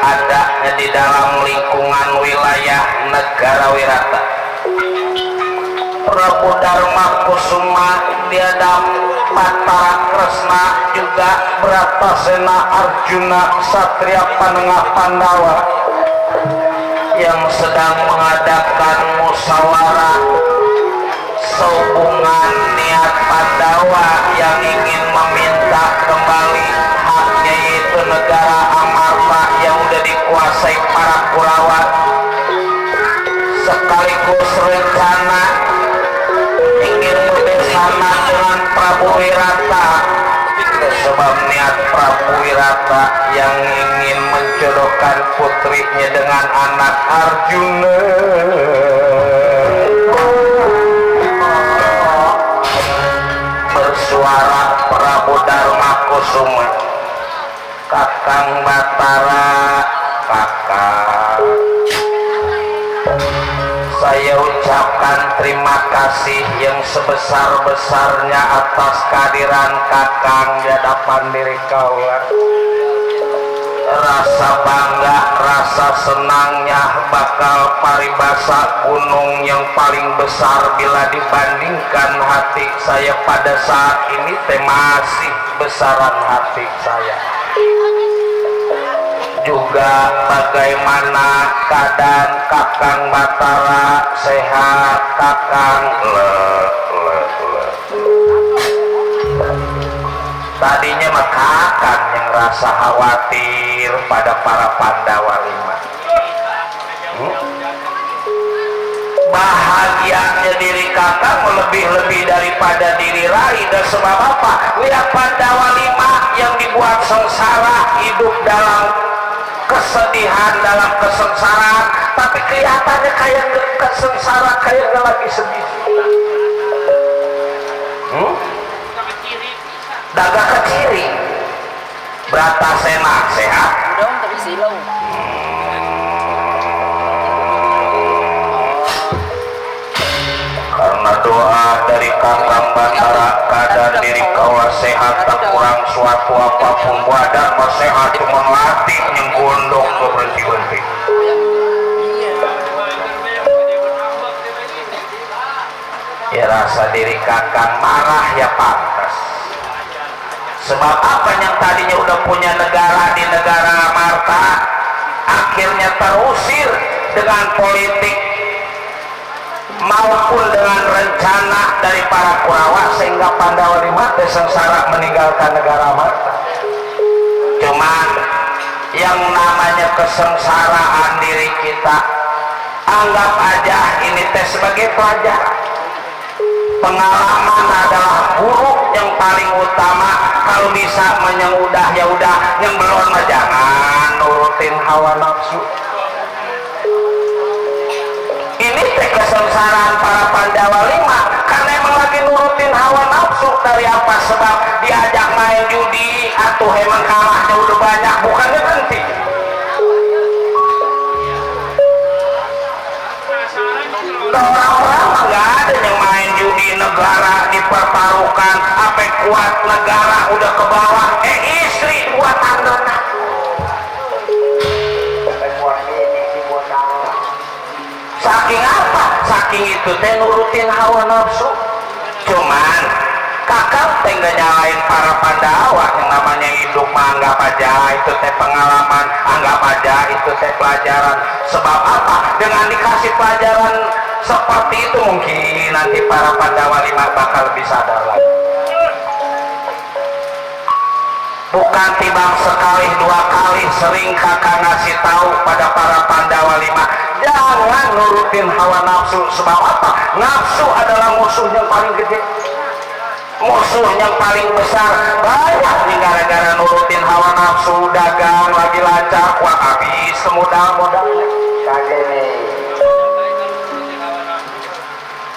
adanya di dalam lingkungan wilayah negara Wirata. Prabu Darma Kusuma dia dapat para Kresna juga Bratasena Arjuna Satria Panengah Pandawa yang sedang mengadakan musyawarah sehubungan niat Pandawa yang ingin meminta kembali haknya, yaitu negara Amarta yang udah dikuasai para Kurawa, sekaligus rencana ingin bersama dengan Prabu Wirata. Sebab niat Prabu Wirata yang ingin menjodohkan putrinya dengan anak Arjuna. Bersuara Prabu Darma Kusuma, Kakang Batara, kakak, saya ucapkan terima kasih yang sebesar-besarnya atas kehadiran Kakang di hadapan diri kaula. Rasa bangga, rasa senangnya bakal paribasa gunung yang paling besar bila dibandingkan hati saya pada saat ini teh masih besaran hati saya. Juga bagaimana keadaan Kakang Batara, sehat Kakang? Tadinya mah Kakang yang rasa khawatir pada para Pandawa 5. Bahagianya diri Kakang lebih-lebih daripada diri Rai. Dan sebab apa? Lihat Pandawa 5 yang dibuat sengsara, hidup dalam kesedihan, dalam kesengsaraan, tapi kelihatannya kayak kesengsara, kayak lagi sedih. Daga ke kiri. Bratasena sehat. Karena doa dari Kakang Batara, keadaan diri kaula sehat, tak kurang suatu apapun. Badan mah sehat, cuma latih yang gondok ke berhenti-henti. Ya rasa diri Kakang marah ya pantas. Sebab apa yang tadinya udah punya negara di negara Amarta akhirnya terusir dengan politik maupun dengan rencana dari para Kurawa, sehingga Pandawa 5 sengsara meninggalkan negara Amarta. Cuman yang namanya kesengsaraan diri kita, anggap aja ini teh sebagai pelajaran. Pengalaman adalah guru yang paling utama. Kalau bisa yang udah ya udah, yang belum mah jangan nurutin hawa nafsu. Ini teh kesengsaraan para Pandawa 5 karena emang lagi nurutin hawa nafsu. Dari apa sebab? Diajak main judi, atuh emang kalahnya udah banyak, bukannya berhenti. Orang-orang nggak ada yang main judi, negara dipertaruhkan, apa kuat negara udah ke bawah, istri buat anak. Saking apa? Saking itu teh nurutin hawa nafsu. Cuman Kakang teh nggak nyalain para Pandawa. Yang namanya hidup mah anggap aja itu teh pengalaman, anggap aja itu teh pelajaran. Sebab apa? Dengan dikasih pelajaran seperti itu mungkin nanti para Pandawa 5 bakal lebih sadar lagi. Bukan timbang sekali dua kali, sering Kakang ngasih tahu pada para Pandawa 5, jangan nurutin hawa nafsu. Sebab apa? Nafsu adalah musuh yang paling gede, musuh yang paling besar. Banyak nih gara-gara nurutin hawa nafsu, dagang lagi lancar, kuat habis modal-modalnya.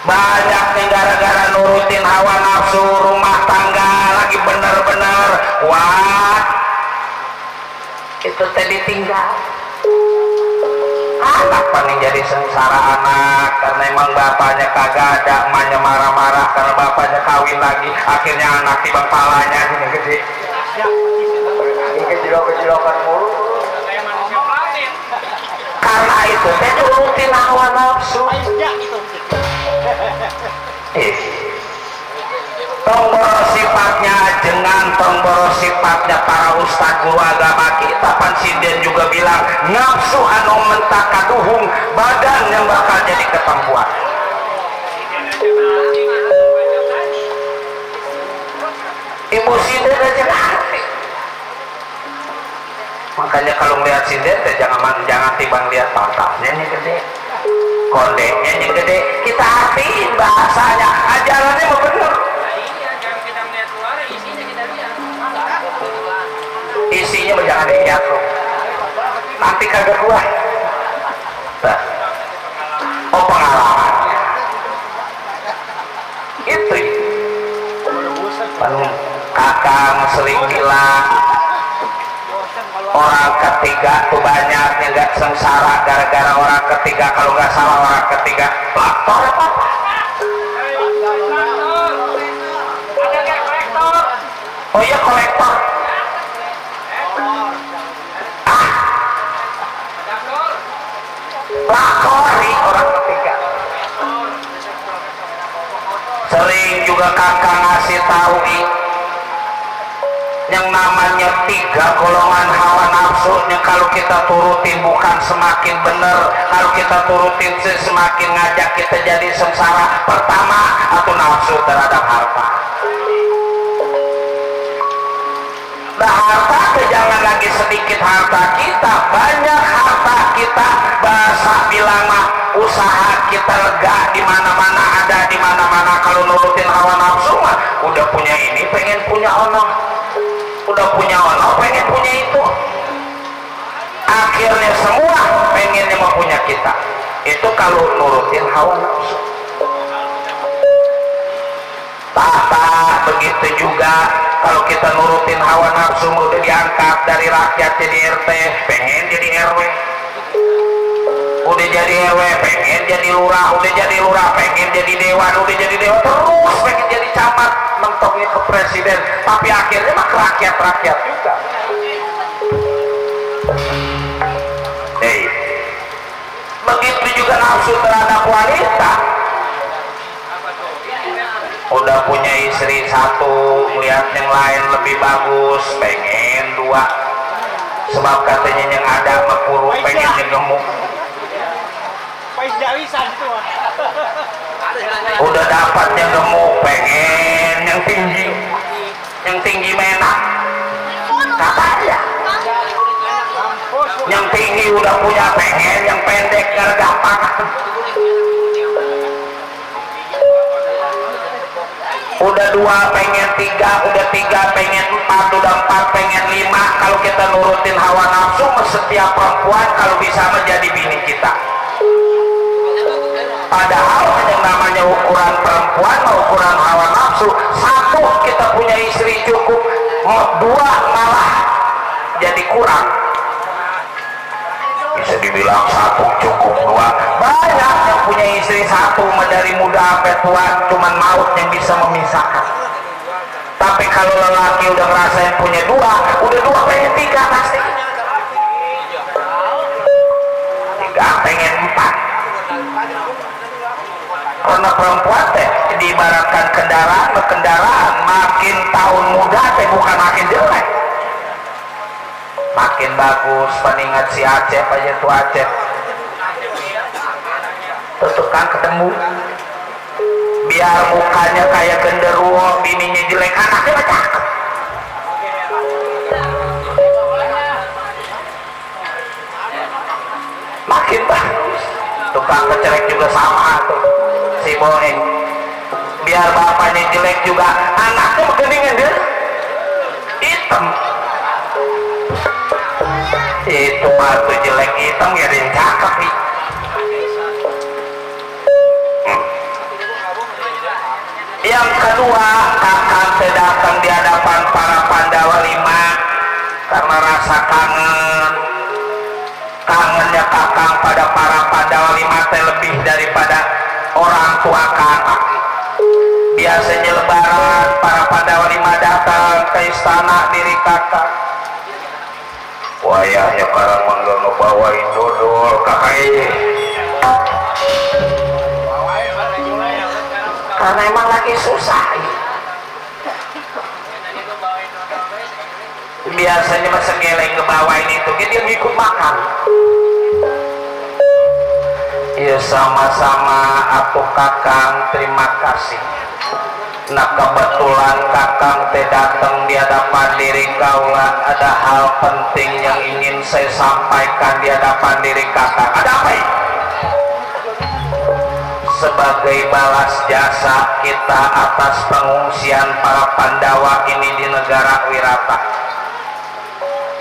Banyak nih gara-gara nurutin hawa nafsu, rumah tangga lagi bener-bener wah itu tadi tinggal. Anak paling jadi sengsara anak karena emang bapaknya kagak ada, emaknya marah-marah karena bapaknya kawin lagi, akhirnya anak tiba palanya yang gede. Ini kecil-kecilokan mulu. hawa nafsu. Tomboro sifatnya ajengan, tomboro sifatnya para ustadz guru agama kita. Pansiden juga bilang nafsu anu mentakaduhung badan yang bakal jadi ketempuan. Ibu sinden aja nanti. Makanya kalau melihat sinden jangan timbang lihat pangkalnya yang gede, kondeknya yang gede. Kita hatiin bahasanya, ajarannya mau bener. Isinya jangan dilihat loh, nanti kagak kuat. Nah, oh pengalaman itu kakang sering bilang orang ketiga tuh banyak yang gak sengsara gara-gara orang ketiga. Kalau nggak salah orang ketiga pelaktor apa? Oh iya kolektor. Lakori orang ketiga. Sering juga kakak ngasih tahu yang namanya 3 golongan hawa nafsu yang kalau kita turutin bukan semakin benar, kalau kita turutin semakin ngajak kita jadi sengsara. Pertama, atau nafsu terhadap harta. Nah harta jangan lagi sedikit harta kita, banyak harta kita. Bahasa bilang mah usaha kita lega di mana-mana, ada di mana-mana. Kalau nurutin hawa nafsu mah udah punya ini pengen punya ono, udah punya ono pengen punya itu. Akhirnya semua pengennya mau punya kita. Itu kalau nurutin hawa nafsu. Tata begitu juga kalau kita nurutin hawa nafsu udah diangkat dari rakyat jadi RT pengen jadi RW, udah jadi RW pengen jadi lurah, udah jadi lurah pengen jadi dewan, udah jadi dewan terus pengen jadi camat, mentoknya ke presiden, tapi akhirnya mah ke rakyat juga. Begitu juga nafsu terhadap wanita. Udah punya istri 1, lihat yang lain lebih bagus, pengen 2. Sebab katanya yang ada mekuru pengen yang gemuk. Udah dapat yang gemuk, pengen yang tinggi menak. Katanya yang tinggi udah punya, pengen yang pendek gampang. Udah 2 pengen 3, udah 3 pengen 4, udah 4 pengen 5. Kalau kita nurutin hawa nafsu, setiap perempuan kalau bisa menjadi bini kita. Padahal yang namanya ukuran perempuan, ukuran hawa nafsu, 1 kita punya istri cukup, 2 malah jadi kurang. Bisa dibilang 1 cukup, 2 banyak yang punya istri 1 dari muda sampai tua, cuman maut yang bisa memisahkan. Tapi kalau lelaki udah ngerasain punya 2, udah 2 pengen 3 pasti, 3 pengen 4. Karena perempuan teh diibaratkan kendaraan makin tahun muda teh bukan makin jelek, makin bagus. Peningat si Acep aja tuh, Acep tutukan ketemu biar mukanya kayak genderuwo, bininya jelek, anaknya mah cakep. Makin bagus. Tukang kecelek juga sama tuh si Boeng, biar bapaknya jelek juga anaknya begeningan dia hitam. Itu batu jelek hitam ya yang cakep nih. Yang kedua, kakak datang di hadapan para Pandawa 5 karena rasa kangennya kakak pada para Pandawa 5 teh lebih daripada orang tua kakak. Biasanya lebaran para Pandawa 5 datang ke istana diri kakak. Wayahnya karang manggil bawain dodol kakak ini. karena emang lagi susah. Biasanya masa geleng ke bawah ini tuh dia ngikut makan. Ya sama-sama atuh kakang, terima kasih. Nah kebetulan kakang teh datang di hadapan diri kaula, ada hal penting yang ingin saya sampaikan di hadapan diri kakang. Ada apa ini? Sebagai balas jasa kita atas pengungsian para Pandawa ini di negara Wirata,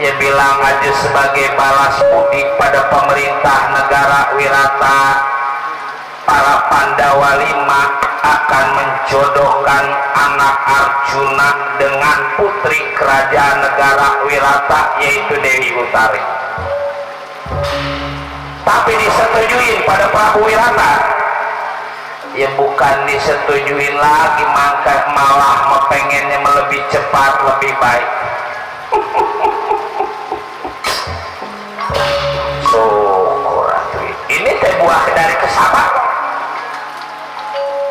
ya bilang aja sebagai balas budi pada pemerintah negara Wirata, para Pandawa 5 akan menjodohkan anak Arjuna dengan putri kerajaan negara Wirata, yaitu Dewi Utari. Tapi disetujuin pada Prabu Wirata, ya bukan disetujuin lagi, maka malah pengennya lebih cepat, lebih baik. Syukur ini teh buah dari kesabaran.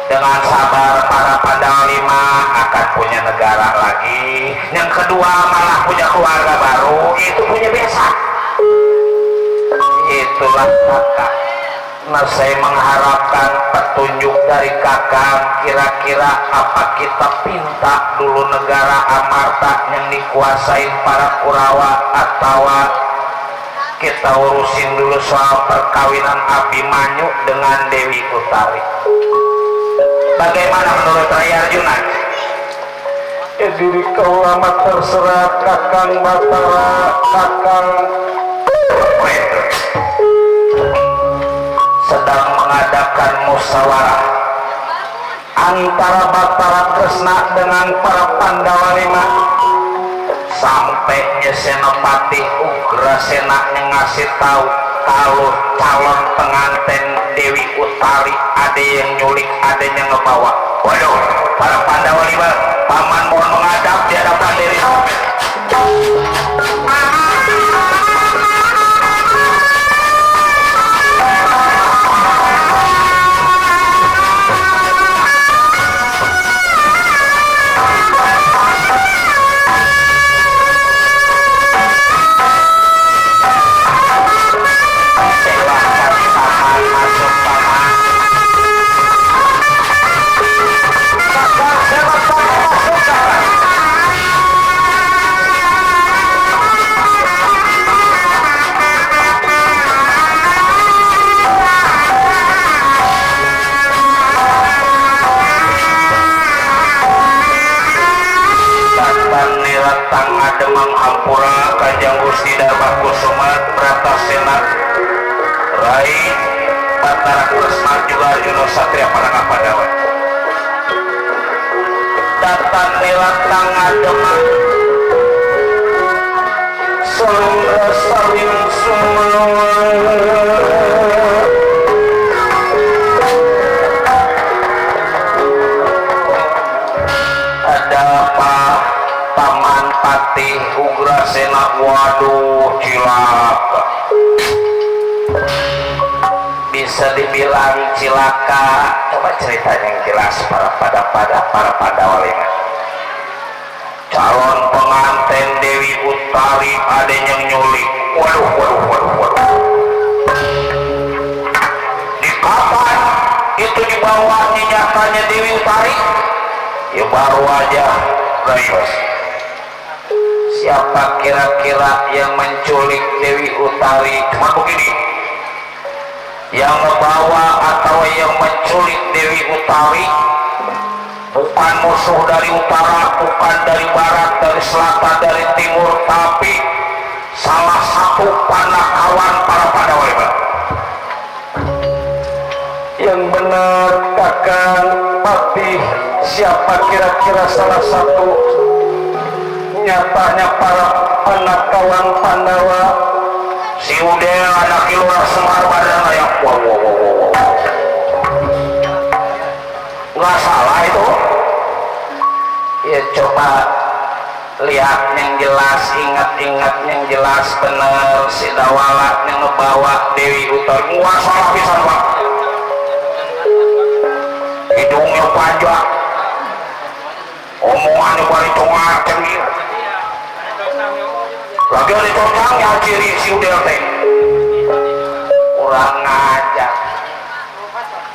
Dengan sabar para Pandawa 5 akan punya negara lagi. Yang kedua malah punya keluarga baru, itu punya besan. Itulah kakak. Nah saya mengharapkan petunjuk dari kakak, kira-kira apa kita pinta dulu negara Amarta yang dikuasain para Kurawa, atau kita urusin dulu soal perkawinan Abimanyu dengan Dewi Utari. Bagaimana menurut Rai Arjuna? Ya diri kaulama terserah kakang Batara, kakang sedang mengadakan musyawarah antara Batara Kresna dengan para Pandawa 5. Sampainya Senopati Ugrasena yang ngasih tahu kalau calon pengantin Dewi Utari ada yang nyulik, ada yang ngebawa. Waduh, para Pandawa 5, paman mohon menghadap di hadapan diri. Demang Hampura Kanjeng Gusti Dharma Kusuma Bratasena Rai Batara Kresna juga Arjuna Satria Panangga Pandawa datang nilatang Demang Selungga Salim Sumawa. Ada Pak Paman Patih Ugrasena, waduh cilaka, bisa dibilang cilaka. Coba ceritanya yang jelas para Pandawa 5. Calon pengantin Dewi Utari ada yang nyulik. Waduh. Di kapan itu dibawa nyatanya Dewi Utari? Ya baru aja Rayos. Siapa kira-kira yang menculik Dewi Utari? Cuma begini, yang membawa atau yang menculik Dewi Utari bukan musuh dari utara, bukan dari barat, dari selatan, dari timur, tapi salah satu panakawan para Pandawa. Yang benar kakang Patih, siapa kira-kira salah satu nyatanya para panakawan Pandawa? Si Udel anak luar Semar badan layak. Wow. Nggak salah itu. Ya coba lihat yang jelas, ingat-ingat yang jelas, bener si Dawala yang ngebawa Dewi Utar nguasa lapisan Pak, hidungnya panjang, omongannya balik congak cengir, lagi ada cocangnya ciri si Udel teh kurang ngajar.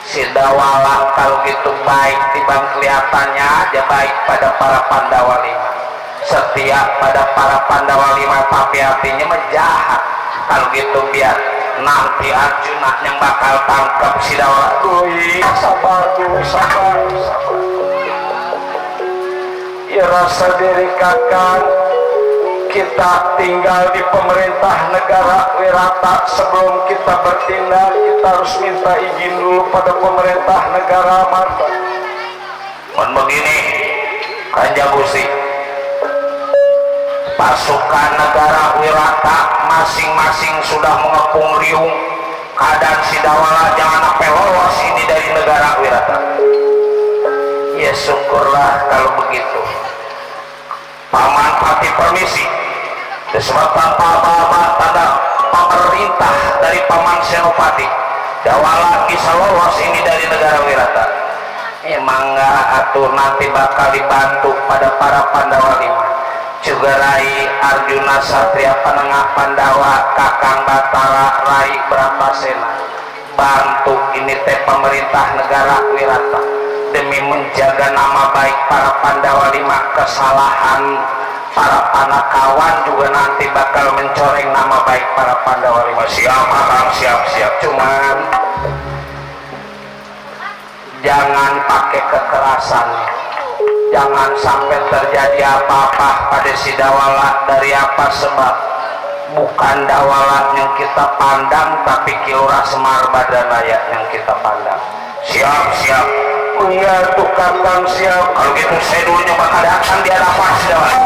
Si Dawala kalau gitu baik dibang kelihatannya aja baik pada para Pandawa 5, setia pada para Pandawa 5, tapi hatinya menjahat. Kalau gitu biar nanti Arjuna yang bakal tangkap si Dawala. Sabar dulu, sabar. Ya rasa diri kakak, kita tinggal di pemerintah negara Wirata. Sebelum kita bertindak, kita harus minta izin dulu pada pemerintah negara Marta. Mohon begini, Kanjeng Gusti, pasukan negara Wirata masing-masing sudah mengepung riung. Keadaan si Dawala jangan sampai lolos ini dari negara Wirata. Ya syukurlah kalau begitu. Paman Pati permisi, disebabkan tanda pemerintah dari Paman Senopati, Dawala bisa lolos ini dari negara Wirata. Emang enggak atuh nanti bakal dibantu pada para Pandawa 5, juga Rai Arjuna Satria Penengah Pandawa, Kakang Batara, Rai Bratasena, bantu ini teh pemerintah negara Wirata demi menjaga nama baik para Pandawa 5. Kesalahan para Panakawan juga nanti bakal mencoreng nama baik para Pandawa 5. Siap Kakang, siap. Cuman jangan pakai kekerasan, jangan sampai terjadi apa-apa pada si Dawala. Dari apa sebab? Bukan Dawala yang kita pandang, tapi Kilurah Semar Badanaya yang kita pandang. Siap. Enggak tuh Kakang, siap. Kalau gitu saya dulu nyoba keadaan di hadapan si Dawala.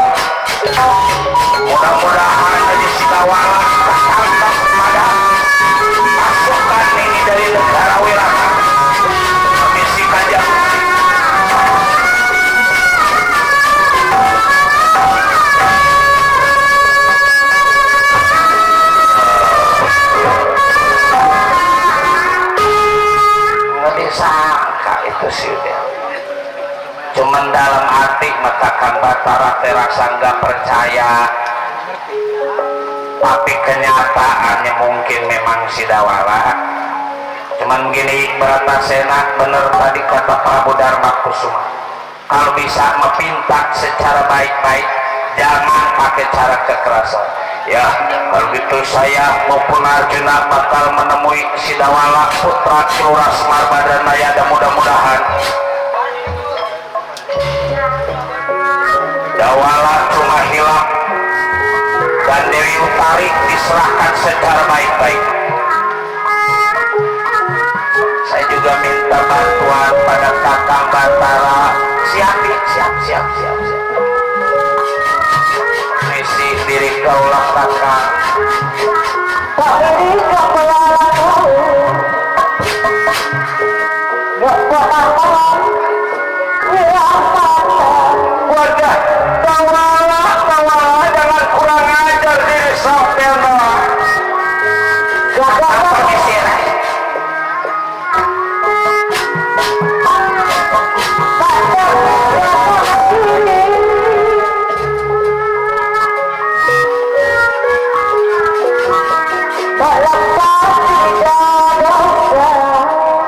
Mudah-mudahan dari si Dawala tertangkap pada pasukan ini dari negara Wirata. Permisi Kanjeng. Nggak disangka itu sih udah. Cuman dalam hati Kakang Batara terasa nggak percaya, tapi kenyataannya mungkin memang si Dawala. Cuman begini, Bratasena bener tadi kata Prabu Dharma Kusuma, kalau bisa mempinta secara baik-baik, jangan pakai cara kekerasan. Ya kalau gitu saya maupun Arjuna bakal menemui si Dawala putra Kilurah Semar Badanaya, dan mudah-mudahan Dawala cuma hilang dan Dewi Utari diserahkan secara baik-baik. Saya juga minta bantuan pada Kakang Batara. Siap. Misi diri kaulah Kakang. Wadah Dawala jangan kurang ajar diri sampai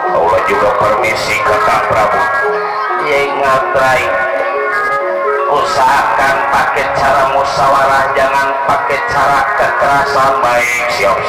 Allah juga permisi Kakang Prabu. Ya ingat Rai, usahakan pakai cara musyawarah, jangan pakai cara kekerasan. Baik, siap.